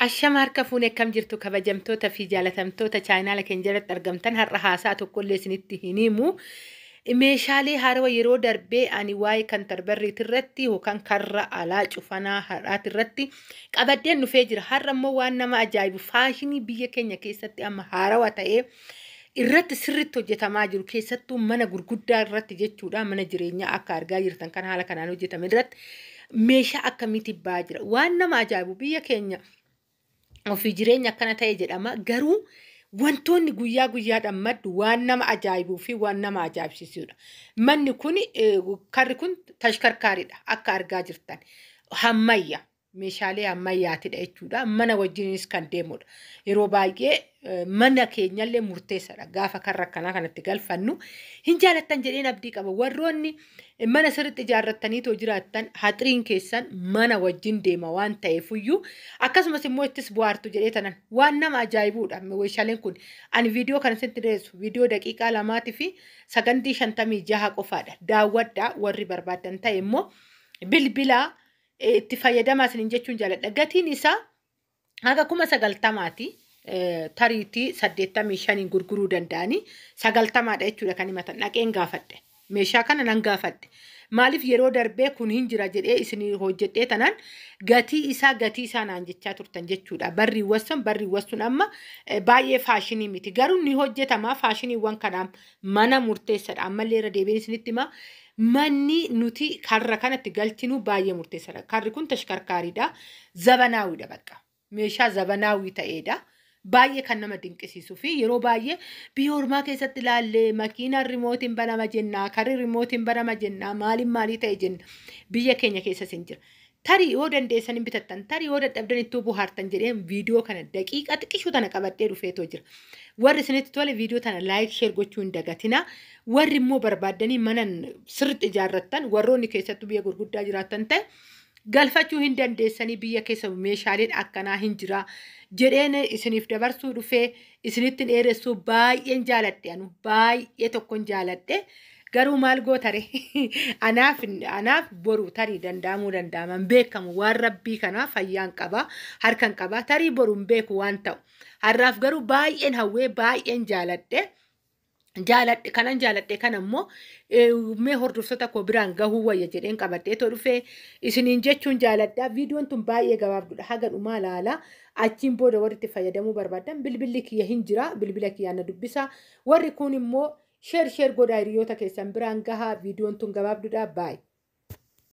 Ashama harka fuune, akkam jirtu kabajamtoota fi jaalatamtoota chaayinaala keenya jalatti argamtan? Har'a haasaa tokkollee isinitti hin himu. Meeshaalee haarawaa yeroo darbee ani waa'ee kan tarbarriiti irratti yookaan karra alaa cufanaa har'aati irratti qabadheen dhufee jira. Har'a immoo waan nama ajaa'ibu, faashinii biyya keenya keessatti amma haarawaa ta'ee irratti sirriitti hojjetamaa jiru, keessattuu mana gurguddaa irratti jechuudha, mana jireenyaa akka argaa jirtan kan haala kanaan hojjetame irratti meeshaa akkamiitti ba'aa jira. Waan nama ajaa'ibu, biyya keenya ofii jireenya akkana ta'e jedhama, garuu wantoonni guyyaa guyyaadhaan maddu waan nama ajaa'ibuu fi waan nama ajaa'ibsiisudha. Manni kun, karri kun tashkarkaaridha, akka argaa jirtan. Hammayya, meeshaalee ammayyaatidha jechuudha. Mana wajjinis kan deemudha. Yeroo baay'ee mana keenyallee murteessadha. Gaafa karra akkanaa kanatti galfannu hin jaalattan jedheen abdii qaba. Warroonni mana sirriitti ijaarrattaniitoo jiraattan, haxiriin keessan mana wajjin deema waan ta'eefuyyuu, akkasumas immoo ittis bu'aartu jedhee tanan waan nama ajaa'ibuudha. Meeshaaleen kun, ani viidiyoo kana sitti dhiyeessu viidiyoo daqiiqaa 2 fi sagandii 56 qofaadha. Daawwadhaa, warri barbaadan ta'e immoo bilbilaa itti fayyadamaa isiniin jechuun jaaladha. Gatiin isaa haga 90,000ti. Tariitii 85n gurguruu danda'anii, 90dha jechuudha kan himatan. Dhaqeen gaafadhe. Meeshaa kana nan gaafadhe. Maaliif, yeroo darbee kun hin jira jedhee isinii hojjedhee tanaan gatii isaa naan jechaa turtan jechuudha. Barriiwwan sun amma baay'ee faashinii miti. Garuu ni hojjetama faashiniiwwan kanaa, mana murteessadha. Ammallee irra deebiin isinitti himaa. Manni nuti karra kanatti galchinu baay'ee murteessadha. Karri kun tashkarkaariidha. Zabanaawidha bakka. Meeshaa zabanaawii ta'edha. Baay'ee kan nama dinqisiisuu fi yeroo baay'ee biyya ormaa keessatti ilaallee, makiinaan rimootiin banama jennaa, karri rimootiin banama jennaa, maaliin maalii ta'e jenna. Biyya keenya keessas hin jira. Tarii yoo dandeessan hin bitattan, tarii yoo dadhabdan ittoo bohaartan jedheen viidiyoo kana daqiiqaa xiqqishuu tana qabadhee dhufeetoo jira. Warri isinitti tole viidiyoo tana like, share gochuu hin dagatina. Warri immoo barbaaddanii mana sirriitti ijaarrattan, warroonni keessattuu biyya gurguddaa jiraattan ta'e, galfachuu hin dandeessanii, biyya keessa meeshaaleen akkanaa hin jira jedheen isiniif dabarsuu dhufee. Isinitti dheeressuu baay'een jaaladhe, anu baay'ee tokkon jaaladhe. Garuu maal gootare, anaaf boru tarii danda'amuu danda'aman beekamu, waan rabbii kanaa fayyaan qaba, harkan qaba, tarii boru hin beeku waan ta'u. Har'aaf garuu baay'een hawwee, baay'een jaaladhe. Jaaladhe kanan jaaladhe kana immoo mee hordoftoota koo biraan gahuu wayya jedheen qabadhee too dhufee isiniin jechuun jaaladha. Viidiyoon tun baay'ee gabaabduudha. Haga dhumaa laala. Achiin booda warri itti fayyadamuu barbaadan bilbilli kiyya hin jira. Bilbila kiyyaan na dubbisa. Warri kun immoo share share godhaa, hiriyoota keessan biraan gahaa. Viidiyoon tun gabaabduudha. Baay'ee.